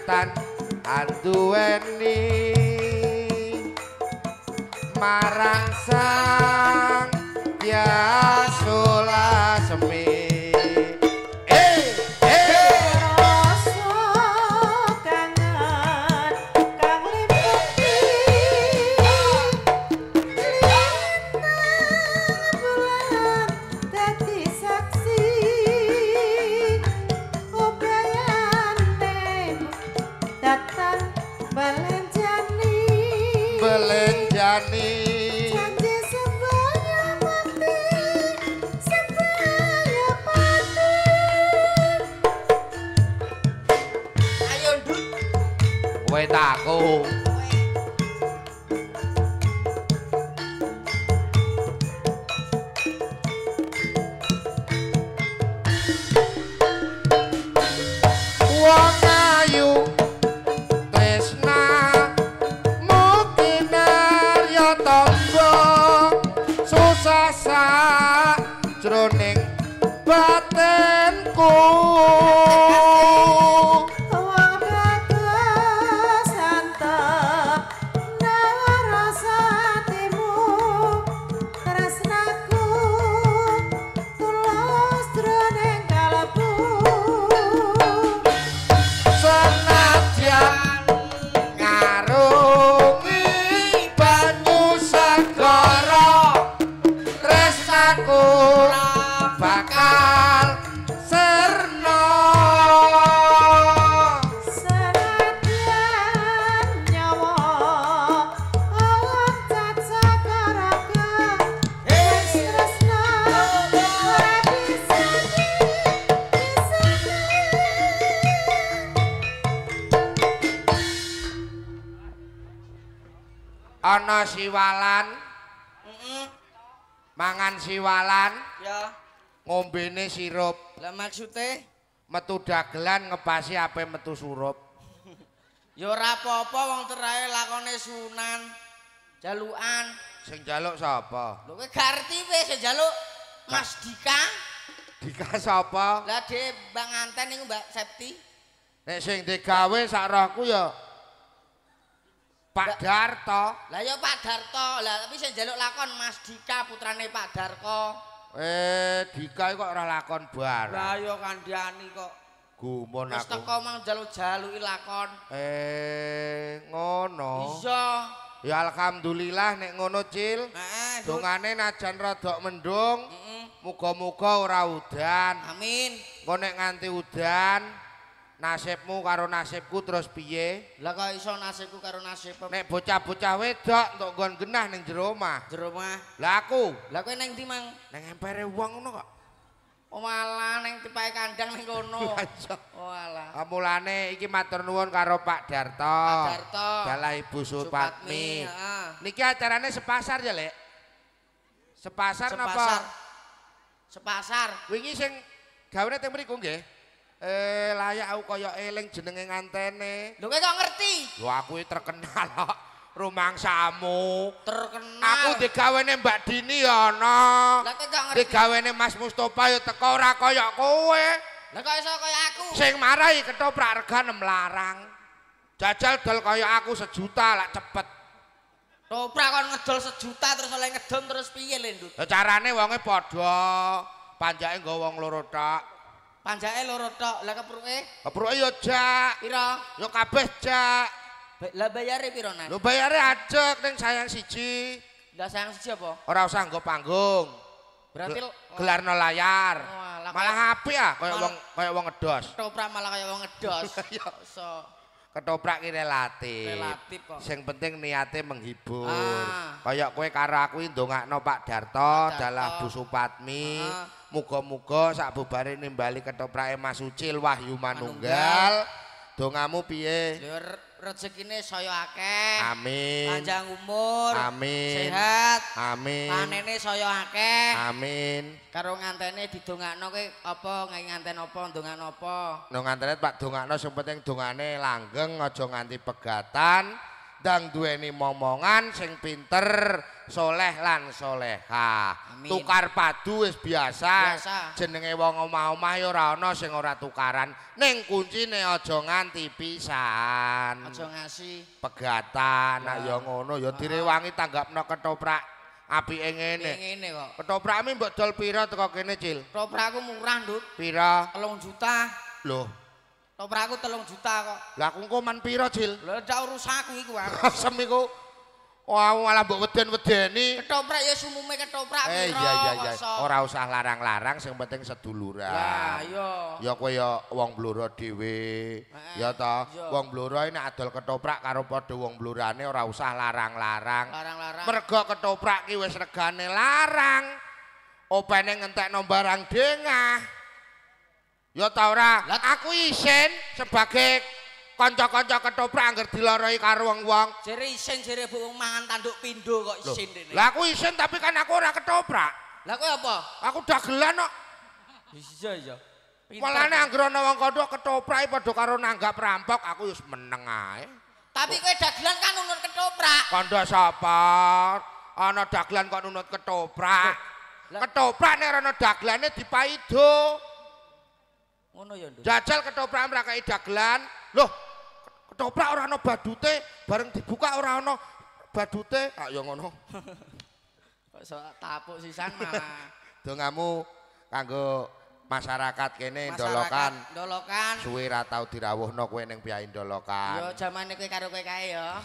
pegatan anduweni marang sang Yasulasmi. Janji sebaya mati, sebaya pati. Ayo ndut. Kowe taku. Wong ayu tresna susah sajroning batinku. Wong bagus antep narasa atimu, tresnaku tulus jroning kalbu. Senajan ngarungi banyu segara, tresnaku bakal sirna. Senadyan nyawa awak cacah karaga, tresna ora bisa dipisahke. Ana siwalan, mangan siwalan, ya ngombene sirup. Lah maksude metu dagelan ngepasi ape metu surup. Ya ora apa-apa wong terae lakone sunan jalukan. Sing njaluk sapa? Lho kowe gak ngerti wis sing njaluk Mas Dika. Dika sapa? Lah dhe Mbak nganten niku Mbak Septi. Nek sing digawe sak rohku ya Pak Darto. Lah ya Pak Darto. Lah tapi sing njaluk lakon Mas Dika putrane Pak Darko. Dika kok ora lakon barang. Lah ya kandhani kok. Gumun aku. Wis teko mang njaluk-jaluki lakon. Ngono. Iya. Ya alhamdulillah nek ngono, Cil. Heeh. Dongane najan rodok mendung, muga-muga ora udan. Amin. Engko nek nganti udan, nasibmu karo nasibku terus piye? Lah kok iso nasibku karo nasibmu? Nek bocah-bocah wedok entuk nggon genah ning jero omah. Jero omah. Lah aku. Lah kowe ning ndi, Mang? Ning empere wong ngono kok. Oh malah ning tipae kandang ning kono. Oh alah. Mulane iki matur nuwun karo Pak Darto. Pak Darto. Dalah Ibu Supatmi. Heeh. Niki acarane sepasar ya, Lek? Sepasar napa? Sepasar. Wingi sing gawene teng mriku nggih. Layak aku kaya eling jenenge ngantene. Lho kowe kok ngerti? Lho aku iki terkenal kok. Rumangsamu terkenal. Aku digawene Mbak Dini ya ana. Lah kok ngerti? Digawene Mas Mustofa ya teko ora kaya kowe. Lah kok iso kaya aku? Sing marai ketoprak rega 6 larang. Jajal dol kaya aku 1 juta lak cepet. Ketoprak kon ngedol 1 juta terus oleh ngedon terus piye lho, Ndut? Lah carane wonge padha. Panjake nggo wong loro tok. Panjake loro tok. Lah kepruke? Kepruke ya jak. Pira? Ya kabeh jak. Lah bayare piro, Nan? Lho bayare ajeg ning sayang siji. Lah sayang siji apa? Ora usah nggo panggung. Berarti gelarno layar. Oh, malah apik ah kaya wong kaya wong ngedos. Ketoprak malah kaya wong ngedos. Iso. Ketoprak ki relatif. Relatif kok. Sing penting niate menghibur. Ah. Kaya kowe karo aku ndongakno Pak Darto, dalah Bu Supatmi. Muga-muga sak bubare nimbali ketoprake Mas Ucil Wahyu Manunggal. Dongamu piye? Rezekine saya akeh. Amin. Panjang umur. Amin. Sehat. Amin. Panene saya akeh. Amin. Karo ngantene didongakno kowe apa nganten apa ndongakno apa? No ngantene Pak dongakno sing penting dongane langgeng aja nganti pegatan. Ndang duweni momongan sing pinter, soleh lan solehah. Tukar padu wis biasa. Jenenge wong omah-omah ya ora ana sing ora tukaran. Ning kuncine aja nganti pisan. Aja ngasih pegatan, nek ya ngono ya direwangi tanggapno ketoprak apike ngene. Ngene kok. Ketoprakmu mbok dol pira teko kene, Cil? Ketoprakku murah, Ndut. Pira? 3 juta. Lho. Ketoprakku 3 juta kok. Lah aku engko man pira, Cil? Lho ndak urusanku iku aku. Asem iku. Wah, malah mbok weden-wedeni. Ketoprak ya sumume ketoprak pira. Iya. Ora usah larang-larang, sing penting seduluran. Lah iya. Ya kowe ya wong Blora dhewe. Ya ta, wong Blora nek adol ketoprak karo padha wong Blorane ora usah larang-larang. Larang-larang. Mergo ketoprak ki wis regane larang. Opene ngentekno barang dengah. Ya ta ora? Aku isin sebagai kanca-kanca ketoprak angger diloroi karo wong-wong. Jere isin jere bu wong mangan tanduk pindho kok isin dene. Lah aku isin tapi kan aku ora ketoprak. Lah kowe apa? Aku dagelan kok. Iya iya. Malane angger ana wong kandha ketoprak padha karo nanggap rampok aku wis meneng ae. Tapi kowe dagelan kan nunut ketoprak. Kandha sapa? Ana dagelan kok nunut ketoprak. Ketoprak nek ana dagelane dipaido. Ngono ya, Nduk. Jajal ketoprak mrakai dagelan. Loh, ketoprak ora ana badute, bareng dibuka ora ana badute. Ah ya ngono. Kok iso tapuk sisan malah. Dongamu kanggo masyarakat kene Ndolokan. Ndolokan. Suwe ra tau dirawuhno kowe ning piyai Ndolokan. Ya jamane kowe karo kowe kae ya.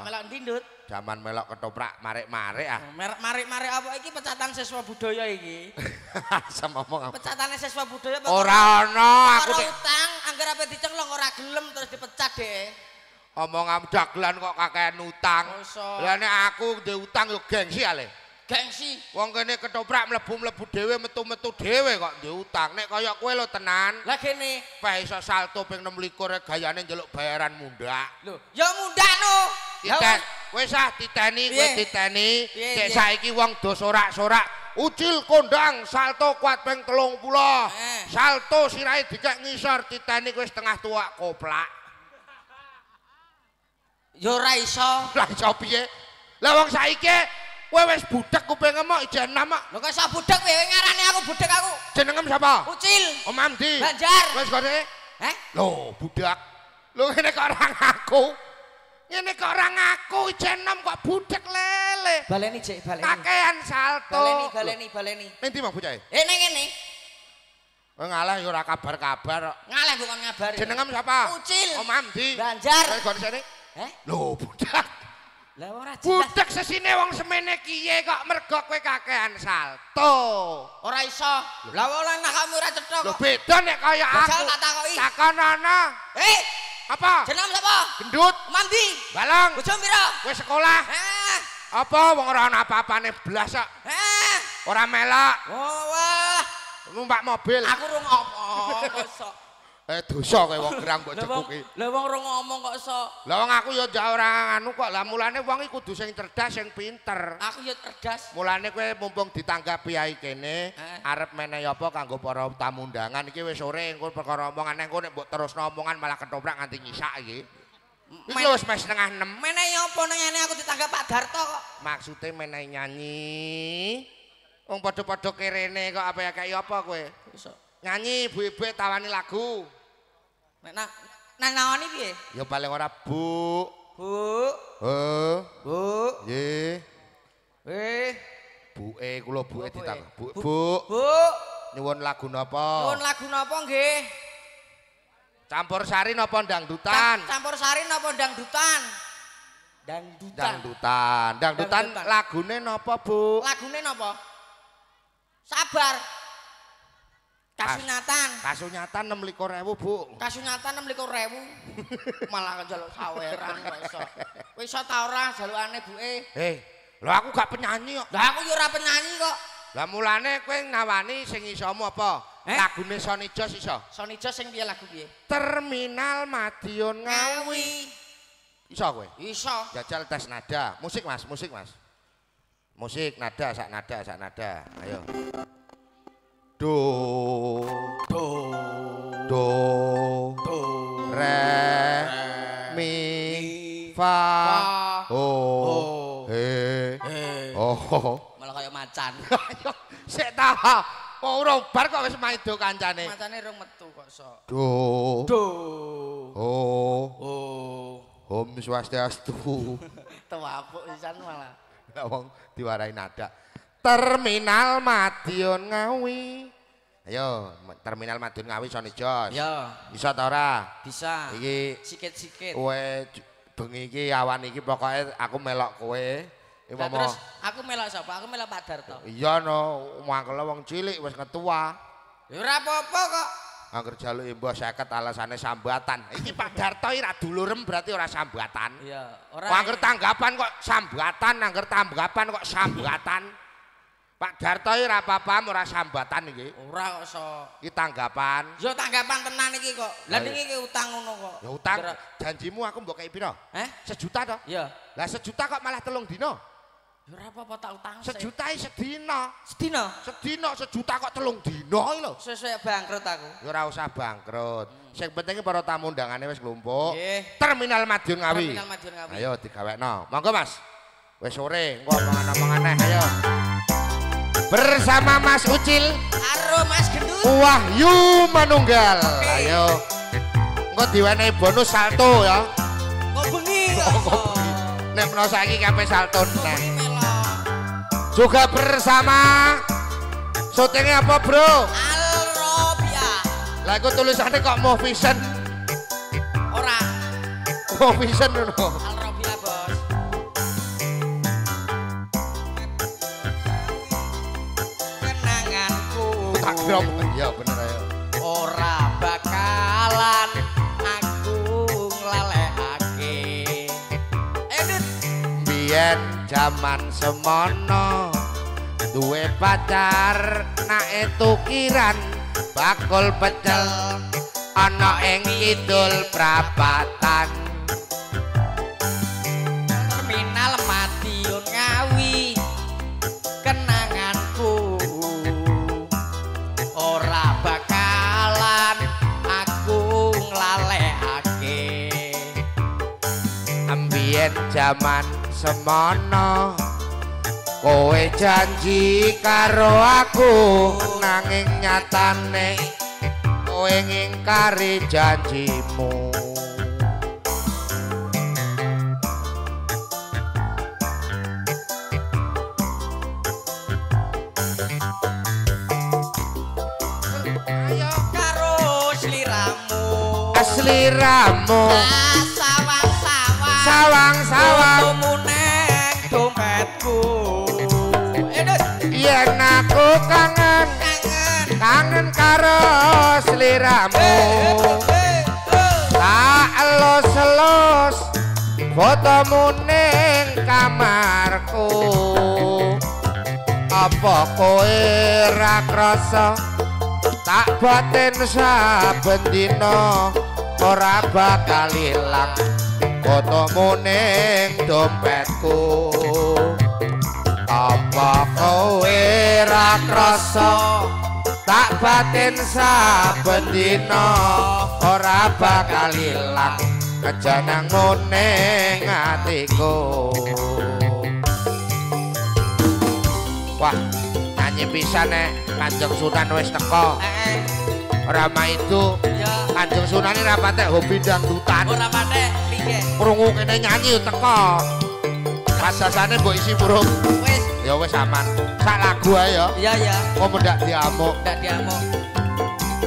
Melok ndi, Ndut? Jaman melok ketoprak marek-marek ah. Marek-marek apa iki pecatan siswa budaya iki? Sama ngomong apa? Pecatane siswa budaya apa? Ora ana aku utang angger ape dicenglong ora gelem terus dipecat deh. Omongan dagelan kok kakean utang. Lah nek aku ndek utang yo gengsi ale. Gengsi. Wong kene ketoprak mlebu-mlebu dhewe metu-metu dhewe kok ndek utang. Nek kaya kowe lho tenan. Lah kene peh iso salto ping 26 gayane njaluk bayaran mundhak. Lho, ya mundhak no. Titen, wis ah titeni kowe titeni. Cek saiki wong do sorak-sorak. Ucil kondang salto kuat ping 30. Salto sirahe dikek ngisor titeni kowe setengah tuak koplak. Ya ora iso. Lah iso piye? Lah wong saiki kowe wis budhek kupinge mok ijen enom kok. Lho kok iso budhek kowe ngarani aku budhek aku. Jenengem sapa? Ucil. Om Amdi. Banjar. Wis kene. Heh? Lho, budhek. Lho ngene kok ora ngaku. Ngene kok ora ngaku ijen enom kok budhek lele. Baleni jek, baleni. Kakean salto. Baleni. Ning ndi mang bocahe? Ning ngene. Kowe ngalah ya ora kabar-kabar kok. Ngalah kok kon ngabari. Jenengem sapa? Ucil. Om Amdi. Banjar. Wis kene sene. Heh? Lho, budhek. Lah wong ora jelas. Budhek sesine wong semene kiye kok mergo kowe kakean salto. Ora iso. Lah wong lanang kamu ora cetha kok. Lho beda nek kaya aku. Jajal tak takoki. Takonono. Eh, apa? Jeneng sapa? Gendut. Mandi. Balong. Bojo pira? Kowe sekolah. Heh. Apa wong ora ana apa-apane blas kok. Heh. Ora melok. Oh wah. Numpak mobil. Aku rung ngomong kok sok. Dosa kowe wong gerang mbok cekuki. Lah wong rung ngomong kok sok. Lah wong aku ya ndak ora anu kok. Lah mulane wong iki kudu sing cerdas, sing pinter. Aku ya cerdas. Mulane kowe mumpung ditanggap piyai kene, arep menehi apa kanggo para tamu undangan iki wis sore engko perkara omongan engko nek mbok terusno omongan malah ketoprak nganti nyisak iki. Iki lho wis mes 5:30. Menehi apa nang ngene aku ditanggap Pak Darto kok. Maksude menehi nyanyi. Wong padha-padha kerene kok apa ya kaya apa kowe? Iso. Nyanyi ibu-ibu tawani lagu. Nek nang nawani piye? Ya paling ora Bu. Bu. He. Bu. Nggih. Eh. Buke kula buke ditakon. Bu. Bu. Bu. Nyuwun lagu napa? Nyuwun lagu napa nggih? Campur sari napa dangdutan? Campur sari napa dangdutan? Dangdutan. Dangdutan. Dangdutan lagune napa, Bu? Lagune napa? Sabar. Kasunyatan. Kasunyatan 26.000, Bu. Kasunyatan 26.000. Malah njaluk saweran kok iso. Kowe iso ta ora jalukane buke? Lho aku gak penyanyi kok. Lah aku ya ora penyanyi kok. Lah mulane kowe nawani sing isomu apa? Lagune Sony Jos iso? Sony Jos sing piye lagu piye? Terminal Madiun Ngawi. Iso kowe? Iso. Jajal tes nada. Musik Mas, musik Mas. Musik nada, sak nada, sak nada. Ayo. Do do do do re mi fa Oh. Malah kaya macan. Ayo, sik ta. Ora bar kok wis maido kancane. Macane rung metu kok sok. Do. Do. Oh. Oh. Om Swastiastu. Tewapuk sisan malah. Lah wong diwarai nada. Terminal Madiun Ngawi. Ayo, Terminal Madiun Ngawi Sony Jos. Ya. Bisa ta ora? Bisa. Iki sikit-sikit. Kowe bengi iki awan iki pokoke aku melok kowe. Lah terus aku melok sapa? Aku melok Pak Darto. Iya no, mangkele wong cilik wis ketua. Ya ora apa-apa kok. Angger jaluke mbah 50 alasane sambatan. Iki Pak Darto iki ra dulurem berarti ora sambatan. Iya, ora. Angger tanggapan kok sambatan, angger tanggapan kok sambatan. Pak Darto iki ora apa-apa ora sambatan iki. Ora kok sok. Iki tanggapan. Ya tanggapan tenan iki kok. Lah niki iki utang ngono kok. Ya utang. Janjimu aku mbok kei pira? Heh? 1 juta to? Iya. Lah 1 juta kok malah 3 dina? Ya ora apa-apa tak utang. 1 juta iki sedina. Sedina? Sedina 1 juta kok 3 dina iki lho. Sesuk bangkrut aku. Ya ora usah bangkrut. Sing penting para tamu undangane wis klumpuk. Nggih. Terminal Madiun Ngawi. Terminal Madiun Ngawi. Ayo digawekno. Monggo Mas. Wis sore, engko omongan-omongan neh ayo. Bersama Mas Ucil karo Mas Gendut Wahyu Manunggal. Okay. Ayo. Engko diwenehi bonus salto ya. Kok bengi kok. Nek menawa saiki kabeh salto neh. Juga bersama syutingnya apa, Bro? Al-Robia. Lah iku tulisannya kok Movision. Ora. Movision ngono. Al-Robia, Bos. Kenanganku. Tak kira ya bener ayo. Ora bakalan aku nglalekake. Edit. Biyen jaman semono duwe pacar nake tukiran bakul pecel ana ing kidul prapatan. Terminal Madiun Ngawi kenanganku ora bakalan aku nglalekake. Ambiyen jaman semono kowe janji karo aku nanging nyatane kowe ngingkari janjimu. Ayo karo sliramu. Sliramu sawang-sawang. Sawang-sawang fotomu neng dompetku. Yen aku kangen kangen karo sliramu tak elus-elus fotomu ning kamarku. Apa kowe ra krasa tak batin saben dina ora bakal ilang fotomu ning dompetku. Apa kowe ra krasa tak batin saben dina ora bakal ilang kejanangmu ning atiku. Wah, nyanyi pisan nek Kanjeng Sunan wis teko. Ora maido. Kanjeng Sunan iki ra patek hobi dangdutan. Ora patek piye? Krungu kene nyanyi teko. Padasane mbok isi burung. Wis. Ya wis aman. Sak lagu ae ya. Iya ya. Kok mendak diamuk. Ndak diamuk.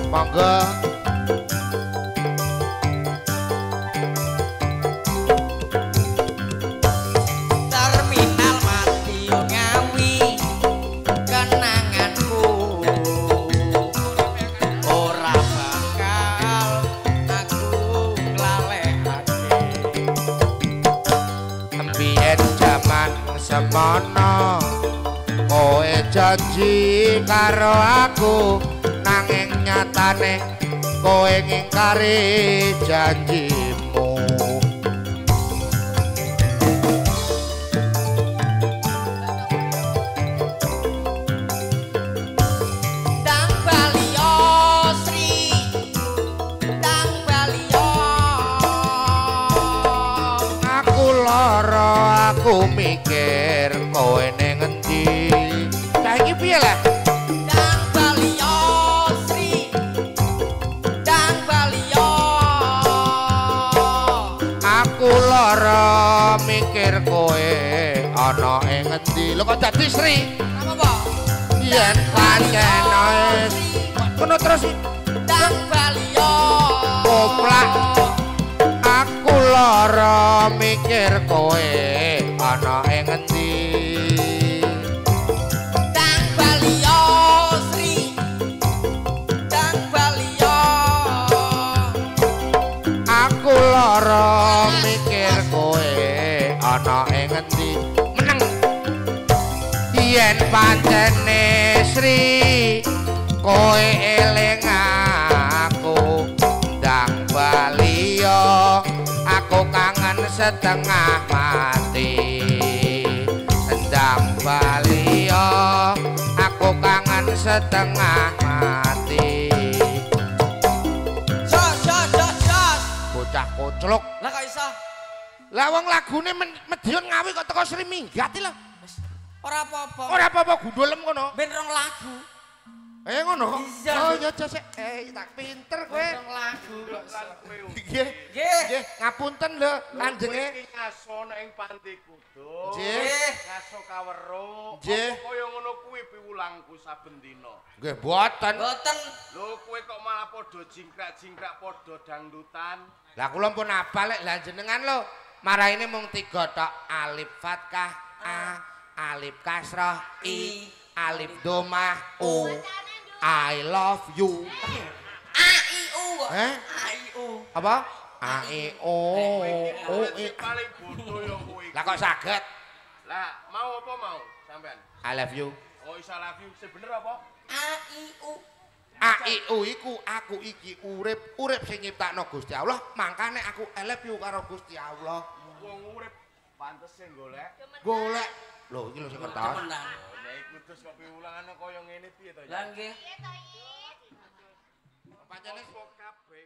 Monggo. Terminal Madiun Ngawi kenanganku ora bakal aku nglalekake. Mbiyen jaman semono kowe janji karo aku nanging nyatane kowe ngingkari janjimu. Dang balio Sri, dang balio. Aku lara aku mikir kowe ning endi? Cah iki piye lah? Dang baliyo Sri, dang baliyo. Aku lara mikir kowe ana ing ngendi. Lho kok dadi Sri? Apa, Pak? Yen pancen wis ngono terus dang baliyo. Koplak. Aku lara mikir kowe ana ing ngendi. Dang baliyo Sri, dang baliyo. Aku lara mikir kowe ana ing ngendi. Meneng. Yen pancene Sri kowe eling aku, ndang baliyo aku kangen setengah mati. Ndang baliyo aku kangen setengah mati. Jos jos jos jos. Bocah koclok. Lah kok iso? Lah wong lagune Medion Ngawi kok teko Sri minggat lho. Ora apa-apa. Ora apa-apa gundulem kono. Ben rong lagu. Eh ngono kok. Iya. Oh ya aja sik. Tak pinter kowe. Ben rong lagu kok. Nggih. Nggih. Nggih, ngapunten lho kanjenge. Iki ngaso nek ing Panti Kudus. Nggih. Ngaso kaweruh. Nggih. Apa kaya ngono kuwi piwulangku saben dina. Nggih mboten. Mboten. Lho kowe kok malah padha jingkrak-jingkrak padha dangdutan. Lah kula pun apal lek lah jenengan lho. Maraine mung 3 tok, alif fathah a, alif kasrah i, alif domah u. I love you. A I U. Eh? A I U. Apa? A I O O I. Paling bodoh ya kowe. Lah kok saged? Lah mau apa mau sampean? I love you. Oh iso love you sing bener apa? A I U. A I U iku aku iki urip, urip sing nyiptakno Gusti Allah, mangkane aku I love you karo Gusti Allah. Wong urip pantes sing golek. Golek. Lho iki lho sing ngertos. Temenan. Nek Kudus kok piwulangane kaya ngene piye to ya? Lah nggih. Pancene Apa kabeh